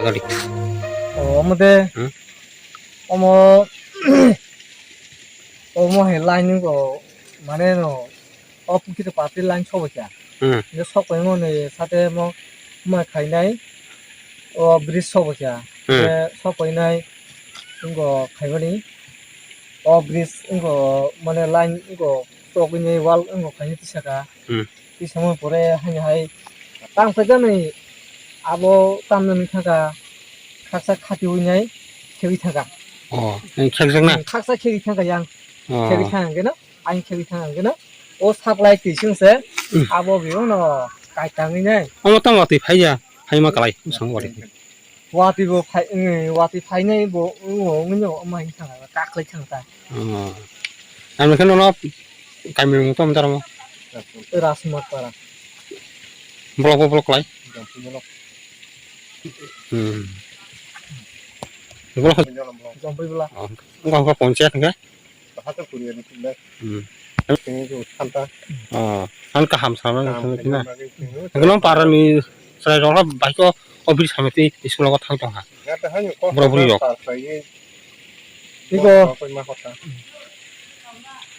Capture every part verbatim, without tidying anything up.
Gari. O, omo de. Hmm? Omo, omo he line ko, mane no, o pukiri party line sobo kya. Hmm. Je sok paimo ni sate mo, mo khainai, o bridge sobo kya. Hmm. Je sok painai, ngo khaimani, o bridge ngo, mane line ngo, sok ini wall ngo khaini tisaka. Hmm. Tisamo pore hani hai tang sajani abo tamna ni thaka khaksa khati winai khewi thaka. Oh, ang khakjak na? Hmm, khaksa khewi thaka yang. Oh. Khewi thang geno, ang khewi thang geno. O supply tisung se hmm. Abo biyo no kai tangwi nai. Omo tamo twi phaiya, phaima kalai, usang wari. Watwi bo phai, eh, watwi phainai bo, eh, wngwi no, omo hai thang, kaklai thang ta. Oh. Ang khe nono kaimung tamo tamo. Rasmat para. Block bo block lai. Hmm. Block. Jompui bla. Oh. Wngkha wngkha ponchayat hwnkhe. Bahasa kuria ni tinda. Hmm. Tini tu thanta. Oh. Ang kaham sama. Kaham sama sama tina. Bagwi tini. Ang khe nang para ni chwrai rok bai ko office hamati school o thang tong ha. Gata hani ko. Bro bro yok. Iko.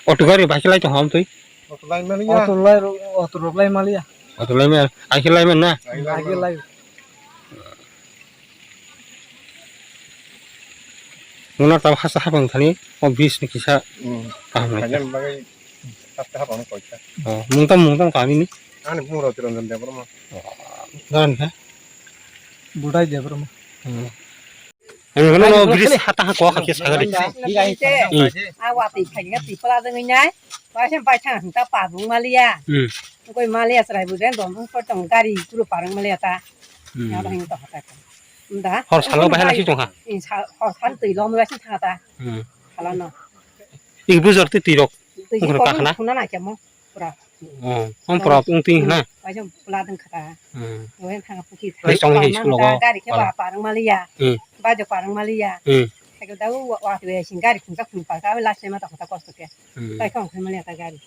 Auto gari bai khe lai tong ham twi. Auto lai mani ya. Auto lai ro-, auto rok lai mali ya. Auto lai mali. Ai khe lai man na. Ai lai. Muna tau hasa hapang thani o bridge ni kisa hmm. Kaham lai. Kanya bagwi hasta hapang koi kha. Oh, mungtam mungtam kami ni. Ani mung roti ronjon de borma. Gan kha. Budai de borma. Hmm. Ani kono no bridge hata ha ko kha kisa gari. Hmm. Awati phai ga ti pala de ngai. Paisa paisa ta pa bung mali ya. Hmm. Koi mali ya srai bu den don bung ko tong gari puro parang mali ya ta. Hmm. Ya ba hin to hata. Nda. Hor salo bahai lasi tongkha. In sa-, hor sal twi lom lasi thangata. Hmm. Salo no. Ik bujor twi twi rok. Twi ungkha kok kakana. Khuna na kemo. Pura. Oh, om pura ung twi na. Waisa pula ding khata. Hmm. Wen thang puki. Bai song hi sulo go. Gari ke ba parang maliya. Hmm. Ba jo parang maliya. Hmm. Thai da wa wa twi sing gari khungsa khung pa ka last time ta khata kosto ke. Hmm. Tai khong khoi maliya ta gari.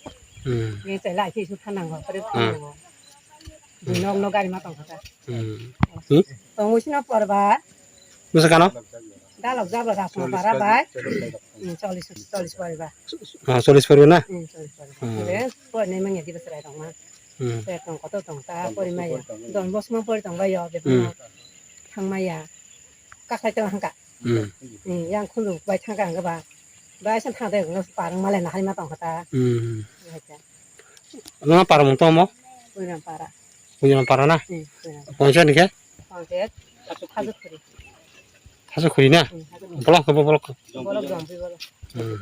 Hmm. Ye chai lai ki su thanang go. Pare thanang go. Nok nok gari ma tong kha. Hmm. Hmm? Tong usino porba. Masa kano? Dalok jabra rasma para bai. Hmm, chollish, chollish porba. Ah, chollish porba na? Hmm, chollish porba. Hmm. Ore, poi nei manya di besrai tong ma. Hmm. Poi tong koto tong ta, pori maya. Don bosma pori tong bai yo, de hmm. Thang maya. Kakhai tong hangka. Hmm. Hmm, yang khundu bai thangka hangka ba. Bai san thang de, parang malai na hai ma tong kha ta. Hmm. Nang parang mung tongmo? Puinam para. Puinam para na? Hmm, Puinam. Ponsayat ni khe? Ponsayat, Hasu, Hasu Khuri. Hasu Khuri na? Hmm, Hasu Khuri. Block khe bo block. Block Jampui block. Hmm.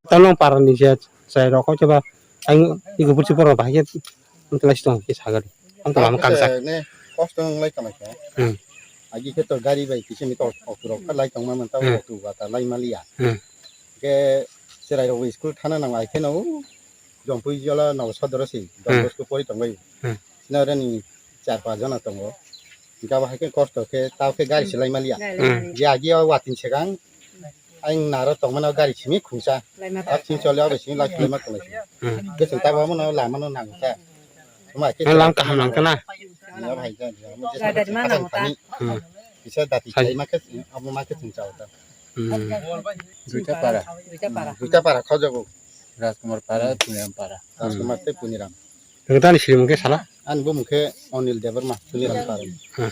Tamo para ni je chai rok khe ba ang igu burchi borok bahai khe tong lai tong khe sagari. Ang tong lam kansa. Ne kosto nang lai tong lai khe. Hmm. Agi khe to gari bai kisi mi to auto rok lai tong ma man ta hmm. Auto ba ta lai maliya. Hmm. Ke cherai rok school thana nang ai khe no. Jompui jola no sodoro si, hmm. Don Bosco pori tongbai. Hmm. Sina rani char pas jona tongo. Gabo hai khe kosto khe, tao khe gari se lai maliya. Hmm. Je agi o watin segang, ang naro tongmano gari simi khungsa. Laima tak sing chole obo simi lai lai ma tonglaisi. Hmm. Bwswng tabo mano lama no nang kha. Tuma khe lang kaham nang kha na. Ni abo hai ja, ja. Gari ma nang ta. Hmm. Kisa dati sai ma khe, abo ma khe sing chao ta. Hmm. Duita para. Duita para. Duita para khojogo. Rajkumar para, hmm. Puniram para. Rajkumar tei Puniram. Nwng tani siri mungkhe sala? Ani bo mungkhe Onil Debbarma, Puniram para. Hmm.